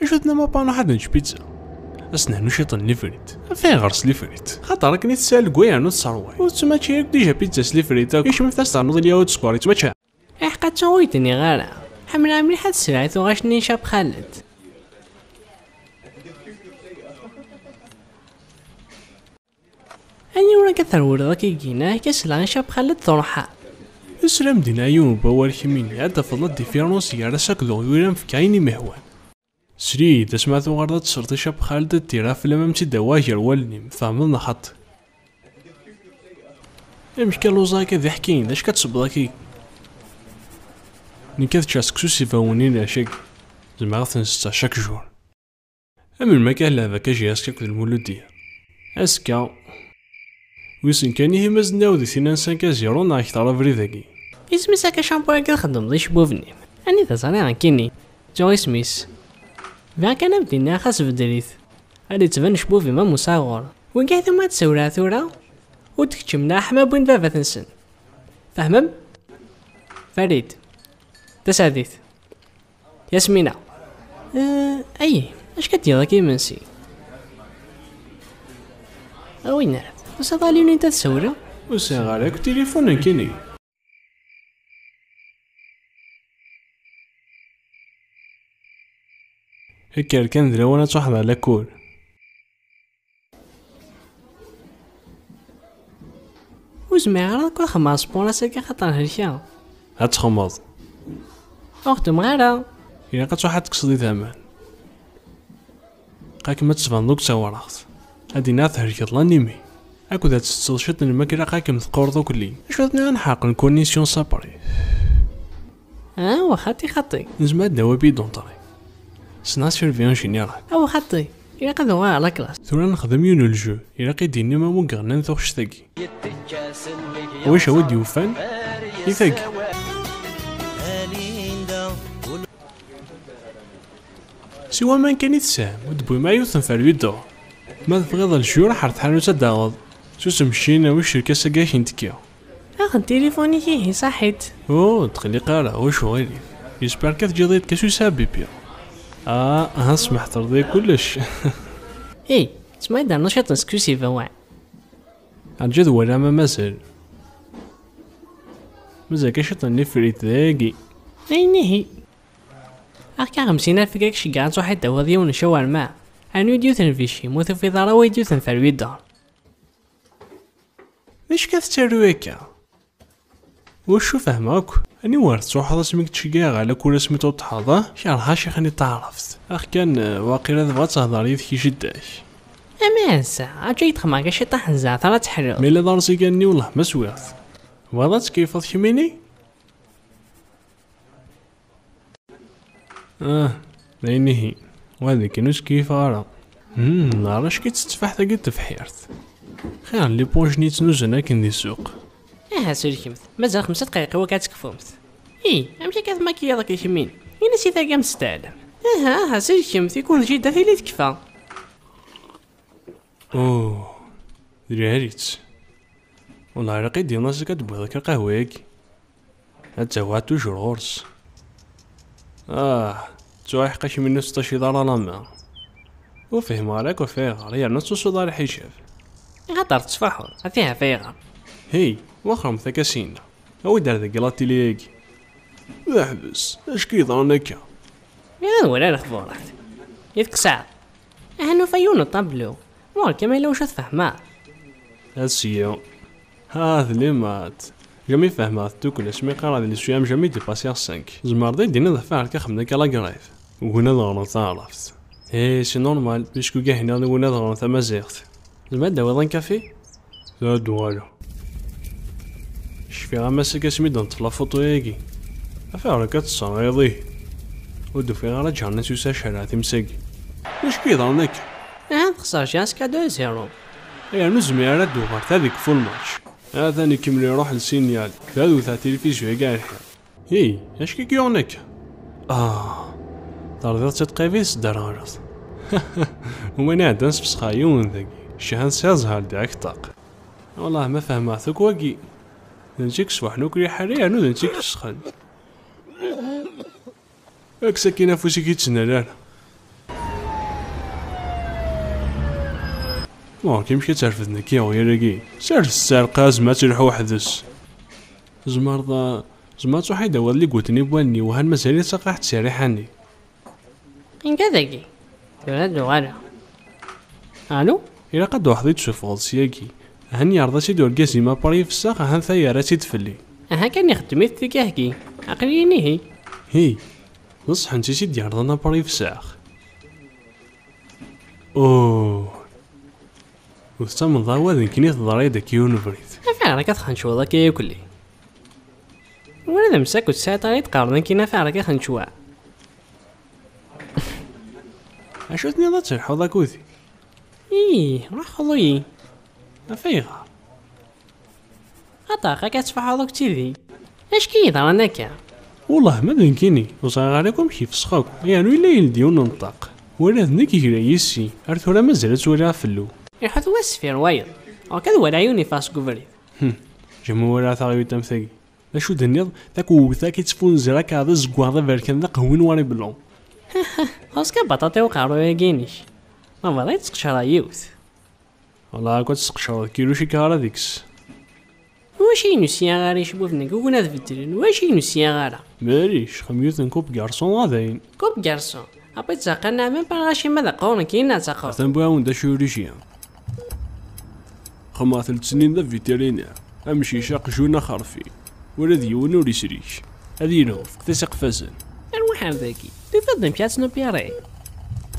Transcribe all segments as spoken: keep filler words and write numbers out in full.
Acu tenna ma pano ḥad nečč pizza? Ad s-nernu ciṭ n lifrit. Ɣef ayɣer s lifrit? Xaṭer akken i tesɛa legway yernu tesserway. Ur tettmačči akk dija pizza s lifrit akk. Kecmet ad s-ternuḍ ilyaw d sskeṛ yettmačča. Iḥqa ttuɣ ur yi-d-nniɣ ara. Ḥemmleɣ mliḥ ad sriɣ i tuɣac-nni n Cab Xaled. Aniwer akka terwleḍ akka gina akka sleɣ i Cab Xaled truḥ. Islam dina yiwen n wawal kemmini ad tafeḍ la différence gar-as akked uɣyul am fkeɣ ayen i m-ihwan. Srid, asma tuɣaleḍ ad tesreḍ i Cab Xaled ad d-tira fell-am am tt-id-awa gar wallen-im, tfehmeḍ neɣ xaṭi? Amek kan luẓa akka d iḥkiyen, d acu ad tṣebbeḍ akka? Nekk ad ččeɣ seksu s ibawen-in lɛecc-agi. Zemreɣ ad ten-setteɣ chaque jour. Amelmi akka lɛeb akka jiyask akked lmuludiya? Azekka. Wissen kan ihi ma zednaw di tin n cinq à zéro neɣ akter abrid-agi. Isem-is akka champo-agi txeddmeḍ icebbub-nni? Anida ẓriɣ nekkini? Ttuɣ isem-is. Bɣiɣ kan ad m-d-iniɣ xas beddel-it. Ad d-ittban ucebbub-im am usaɣur. Wigi tumad tsawla tura? Ur d-keččem neɣ ḥma wwin baba-tsen. Fehmem? Farid. Tasaɛdit. Yasmina. Eh, ay, acu ad d-yaɣ akka imensi? A winna, tusiḍ-d Liyunit ad tsawleḍ? Ur sɛiɣ ara akk tilifun nekkini. Kker kan d lawan ad truḥeḍ ɣer lakul. Ur zmireɣ ara ad xedmeɣ sport ass-agi axaṭer helkeɣ. Ad txedmeḍ. Ur xeddmeɣ ara. Ilaq ad truḥeḍ ad tekkseḍ idammen. Ilaq-ikem ad tbaneḍ akk d tawraɣt. Ad d-iniɣ thelkeḍ l'animi. Akked ad tettetteḍ ciṭ n lmakla ilaq-ikem teqqreḍ akk lli. Acu ad nniɣ ad nḥerqen condition sapri. Ah, wa xaṭi xaṭi. Nezmer ad d-nawi bidon ṭri. Ssneɣ surveillant général. Aw xaṭi, ilaq ad uɣaleɣ ɣer la classe. Tura nexdem yiwen n lejeu, ilaq i d-inim amu yeɣnan tuɣect-agi. Wic awi d-yufan? I tagi. Si waman kan i tesɛam, ur d-tewwim ara yiwet n ferwi dduṛ. Ma tebɣiḍ lejeu, ruḥ ɣer tḥanut ad d-taɣeḍ. Susem cci, awi ccerkas-agi ad k-n-tekki. Aɣ n tilifun-ik ihi, saḥit. Oh, ur tqelliq ara, ulac uɣilif. J'espère que teǧǧiḍ-iyi-d kasus à pipi. Ah, ah, smeḥ, terḍi kullec. Hey, tesmaḍ-d rnu ciṭ n seksu s ibawen. Rǧu ad walaɣ ma mazal. Mazal kan ciṭ n lifrit dagi. Ayen ihi. Aɣ-k xemsin alef akka k-ceggɛeɣ ad truḥeḍ ad d-tawiḍ yiwen n ccawerma. Rnu-d yiwet n lbici, ma ur tufiḍ ara awi-d yiwet n ferwi dduṛ. D acu akka tettaru akka? Ur cufeɣ akk. Aniwer tettruḥeḍ asmi k-ttceggiɛeɣ ɣer lakul asmi tuṭṭḥeḍ, ah? Kerheɣ acixen i taɛrabt. Ax kan, eh, waqila tebɣa ad tehder yid-k i jidda-k. Ama ass-a, aǧǧa-yi-d xedmeɣ ciṭṭaḥ n zzeɛter ad teḥluḍ. Ma yella d arẓigan-nni wellah ma swiɣ-t. Tebɣiḍ ad tkeyyfeḍ kemmini? Ah, d ayen ihi. Wa d akken ur skeyyfeɣ ara. Hmm, ar acki-tt tteffaḥt-agi n tebḥirt. Xir n lipunj-nni yettnuzun akken di ssuq. Aha, selkemt. Mazal xemsa dqayeq i wakka ad tekfumt. Ih, amek akka tmakiyeḍ akka kemmin? Ini-as i tagi am testɛelem. Aha, aha, selkemt, ikun d jida tili tekfa. Oh, d lɛali-tt. Wellah, ilaq i d-iniɣ-as akka d-tewwiḍ akka lqahwa-agi. Ad tawiḍ toujours ɣur-s. Ah, ttuɣ iḥeqqa kemmini ur tettaciḍ ara lama. Ur fhimeɣ ara akk ɣef ayɣer, yerna ur tettusuḍ ara lḥijab. Axaṭer tettfaḥeḍ, ati ɣef ayɣer. Hey, wexxremt akka syin-a. Awi-d ar dagi la télé-agi. D aḥbes, acu k-yeḍran akka? Ad walaɣ lexburat. I teqseɛ? Aha nufa yiwen n ṭablu. Ɣur-k ama yella wacu ad tfehmeḍ. Asiya. Ha, d limat. Jamais fehmeɣ-t tukkel asmi qqareɣ adlis-u am jamais dépasser cinq. Tzemreḍ ad yi-d-tiniḍ ɣef wacu ara xedmen akka la grève? Ugin ad ɣren taɛrabt. Eh, c'est normal, puisque ugin ad ɣren tamaziɣt. Tzemreḍ ad d-tawiḍ un café? Tura ad d-uɣaleɣ. Cfiɣ am ass-agi asmi d-neṭṭef la photo-agi. Ɣef ayɣer akka tesserɣiḍ ihi? Ur d-ufiɣ ara ǧernet yusa cariɛet imsagi. D acu k-yeḍran akka? Aha, texṣer jiɣ s quatre zéro. Ay, rnu ur zmireɣ ara ad d-uɣaleɣ ta deg full match. Atan ikemmel iruḥ lsinyal. Tura ad wteɣ tilifizyu-agi ar lḥiḍ. Hi, acu k-yuɣen akka? Ah, terdiḍ tiṭqibit s-derɣleḍ. Win iɛeddan sfesxeɣ yiwen dagi, chan tesɛiḍ zzher di akteq. Wellah ma fehmeɣ-t akk wagi. D netta i yesfuḥen akk liḥala, yernu d netta i ifesxen. Kkes akkin afus-ik i ttnal ara. Ɣur-k amek ad terfed nekki ɣer yal-agi? Sers ssarqa, zma ad telḥu weḥd-s. Tzemreḍ, tzemreḍ ad truḥeḍ ad d-tawiḍ liguten i wallen-iw, han mazal-itt aqaḥ ttserriḥ-nni. Inga dagi, tura ad d-uɣaleɣ. Alo? Ilaq ad d-truḥeḍ ad d-tessufɣeḍ syagi. Han yerḍa-tt-id urgaz-im apar yefsex, han ta yerra-tt-id fell-i. Aha kan ixeddem-it tigi aheggi. Aql-iyi ihi. Hi, d ṣṣeḥ netta i tt-id-yerḍan apar yefsex. Oh. Ur tettamneḍ ara wa d nekkini teḍra-yi-d akka yiwen ubrid. Afiɣer akka txenčweḍ akka yakk-lli? Wala d amsaku tesɛiḍ ara yi-d-qqaren nekkini afiɣer akka xenčweɣ? Acu tenniḍ ad telḥuḍ akked-i? Ih, ruḥ xḍu-yi. Ɣef ayɣer? Aṭaq, akka tettfaḥaḍ akk d tidi. Acu i yeḍran akka? Wellah ma d nekkini, ur ẓriɣ ara akk amek yefsex akk, yernu yella yeldi yiwen n ṭṭaq. Wala d nekk yegla yis-i, ar tura mazal ad twaliɣ fellu. Iḥut wass sfir wayeḍ, ɣur-k ad waliɣ yiwen yeffeɣ seg ubrid. Hm, jammu walaɣ taɣyult am tagi. D acu d-tenniḍ? Takwewt-agi tettfunzer akka d azeggaɣ d aberkan d aqehwi n wari blanc. Ɣur-s kan baṭaṭa i uqerruy-agi-inek. Ma bɣiɣ ad tseqcreḍ yiwet. Wala akk ad tesqecreḍ kilu cikar ad ikkes. Wacu i nusiɣ ara icewwifen deg ugun ad beddlen, wacu i nusiɣ ara? Maɛlic, xam yiwet n coupe garçon a dayen. Coupe garçon? Après ttaqan neɣ même pas acimi d aqerru nekkini neɣ d taqerru? Atan wwiɣ-awen-d acu ur iji. Xemmeɣ-t letnin d avétérinaire, amcic aqjun axerfi, ula d yiwen ur isrik. Ad yelhu, fqet-as iqeffazen. Arwaḥ ar dagi, tufiḍ-d amek ad tnupiriḍ?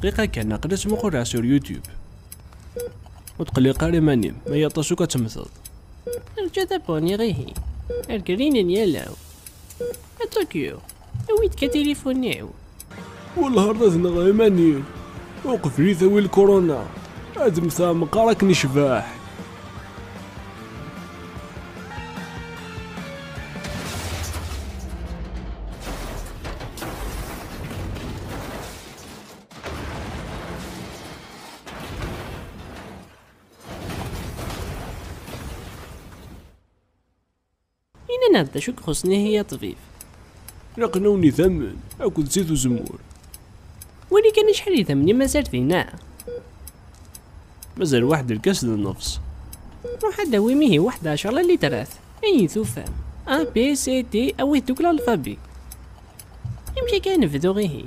Dqiqa kan, aql-i ttmuquleɣ sur YouTube. Ur tqelliq ara iman-im, ma yaṭas akk ad temmteḍ. Rǧu ad abuniɣ ihi. Ar grin n yalaw. A Tokyo, awi-d kan tilifun-iw. Wellah ar ad nɣeɣ iman-iw. Uqbel i tawi lkuruna, ad mmteɣ meqqar akken icbeḥ. Ini-aneɣ-d d acu i ixuṣṣen ihi a ṭṭbib. Ilaq-awen idammen akked zzit uzemmur. Wali kan acḥal idammen i mazal dinna. Mazal waḥed lkas d nnefs. Ruḥ ad d-awim ihi waḥed ɛecra litrat. Ayen tufam. A, B, C, D, awit-d akk lalfabi. Amek akka i nebdu ihi?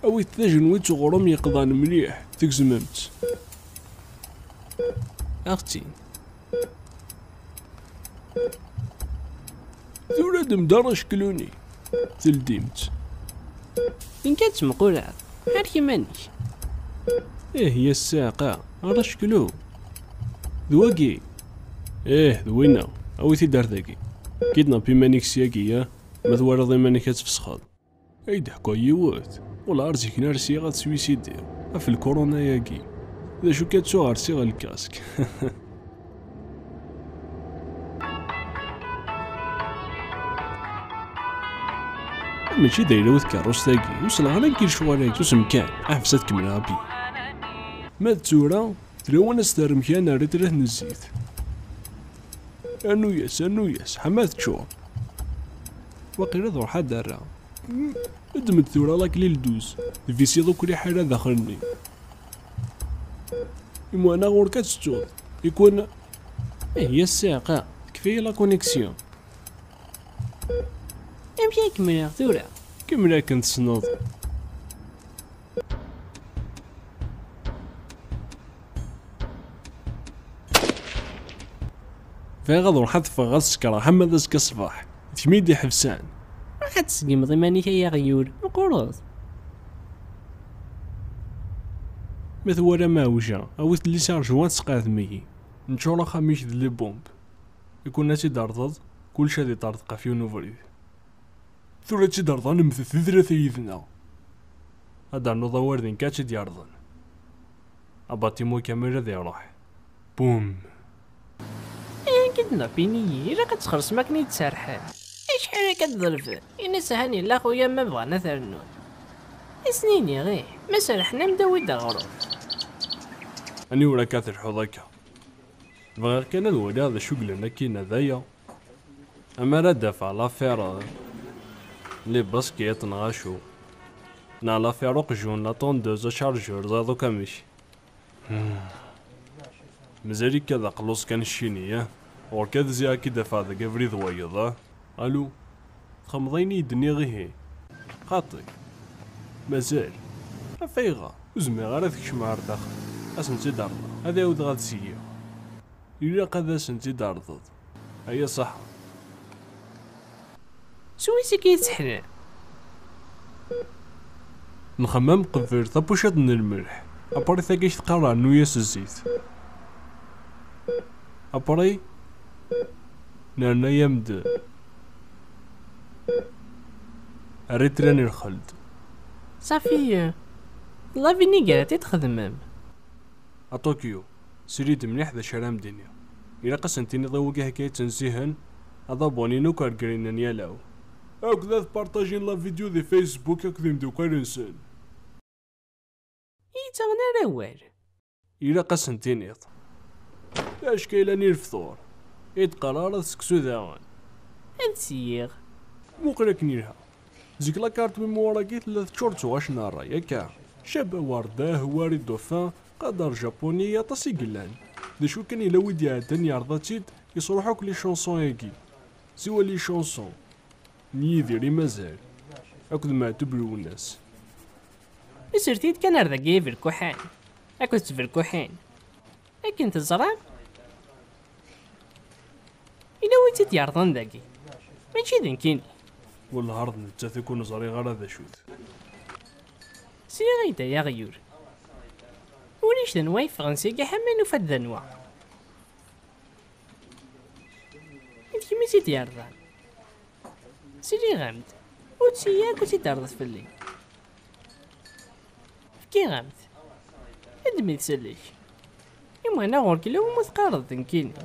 Awit tajenwitt uɣrum yeqḍan mliḥ, tgezmem-tt. Aɣ-tt-in. Tura ad d-mder aceklu-nni. Teldim-tt. Inka ttmeqquleɣ. Ḥerk iman-ik. Ih, ya ssiɛqa, ara aceklu. D wagi. Ih, d winna. Awi-t-id ar dagi. Kidnap iman-ik syagi, ya. Ma twalaḍ iman-ik ad tfesxeḍ. Ay d-ḥkuɣ yiwet, ula ar zik nar syiɣ ad swisidi ɣef lkuruna-agi. D acu kan ttuɣ rsiɣ lkask. Mačči d ayla-w tkeṛṛust-agi, ur selleɣ ara nekk i lecɣal-agi, susem kan, ḥbes ad kemmleɣ abyi. Ma d tura, d lawan ad s-terrem kra n rritrat n zzit. Rnu-yas, rnu-yas, ḥama teččur. Waqila d ruḥ ad d-rreɣ. Ddem-d tura la clé n douze, tbisiḍ akk liḥala daxel-nni. Imwana ɣur-k ad tettuḍ. Ikun. Ih, ya ssiɛqa, tekfa-yi la connexion. Amek ay kemmleɣ tura? Kemmel akken tessneḍ. Bɣiɣ ad ruḥeɣ ad ffɣeɣ ad sekreɣ ḥama d azekka ṣṣbeḥ. D kemm i d-iḥebsen. Ruḥ ad tseggmeḍ iman-ik ay aɣyul, meqqreḍ. Ma twalam aɛewja, awit-d lisarju ad tesqerdem-iyi. Neččur axxam-ik d libomb. Ikun ad tt-id-terḍeḍ, kullec ad iṭerḍeq ɣef yiwen ubrid. Tura ad tt-id-terḍeḍ, nemtet di tlata yid-neɣ. Ad d-ternuḍ awal d nekk ad tt-id-yerḍen. Abatimu kamel ad iruḥ. Bum! Ayen kidnapin-iyi, ilaq ad txellṣem akken i d-serḥen. Acḥal akka d-ḍelben? Ini-as ahan yella xuya ma bɣan ad t-rnun. Ad sen-iniɣ ih, ma serḥen-am-d awi-d aɣrum. Aniwer akka telḥuḍ akka? Bɣiɣ kan ad waliɣ d acu yellan akkin d aya. Amar ad d-afeɣ l'affaire, euh, les baskets neɣ acu. Neɣ l'affaire uqjun, la tondeuse, chargeur, ẓriḍ akk amek. Hmm. Mazal-ik ad aqlus kan ccini, ah? Ɣur-k ad ziɣ ad k-id-afeɣ deg abrid wayeḍ, ah? Alu? Txemmeḍ ayen i yi-d-nniɣ ihi? Xaṭi. Mazal. Ɣef ayɣer? Ur zmireɣ ara ad kecmeɣ ar daxel. Ad sen-tt-id-rḍeɣ. Ad ɛiwdeɣ ad s-iniɣ. Ilaq ad asen-tt-id-terḍeḍ. Aya ṣaḥa. S wis-ik i tettḥelli? Nxemmem qbel tapuciṭ n lmelḥ. Apṛi tagi i k-teqqar rnu-yas zzit. Apṛi nerna-yam-d rritran i lxeld. Safi, la vinaigrette i txedmem? A Tokyo, sili-d mliḥ d acu ara m-d-iniɣ. Ilaq ad sen-tiniḍ i wigi akka yettnezzihen ad abonnin akk ar grinen yal aw. Akked ad partajin la vidéo di Facebook akked imeddukal-nsen. I yi-ttaɣen ara awal. Ilaq ad sen-tiniḍ. Acku yellan i lefṭur. I d-qqar ara d seksu daɣen. Ad s-yiɣ. Muqel akken yelha. Zik la carte mémoire-agi tella teččur d tuɣac n ṛṛay, akka. Caba Warda, Hwari Dauphin, Qadar Japuni, aṭas i yellan. D acu kan, yella wi d-iɛeddan yerḍa-tt-id, yesruḥ akk les chansons-agi. Siwa les chansons n Yidir i mazal, akked Meɛtub Lwennas. Isert-iyi-d kan ar dagi iberkuḥan akked tberkuḥin. Akken teẓram, yella wi tt-id-yerḍan dagi, mačči d nekkini. Wellah ar d nettat i kun-ẓriɣ ara d acu-t. Sliɣ-ak-d ay aɣyul. Ulac d anwa yeffɣen seg aḥamam, nufa-d d anwa. I d kemm i tt-id-yerḍan? Sliɣ-am-d. Ur tt-iyi akk ur tt-id-terḍeḍ fell-i. Fkiɣ-am-t. Ddem-it s allen-ik. Imɣina ɣur-k la umi teqqareḍ d nekkini.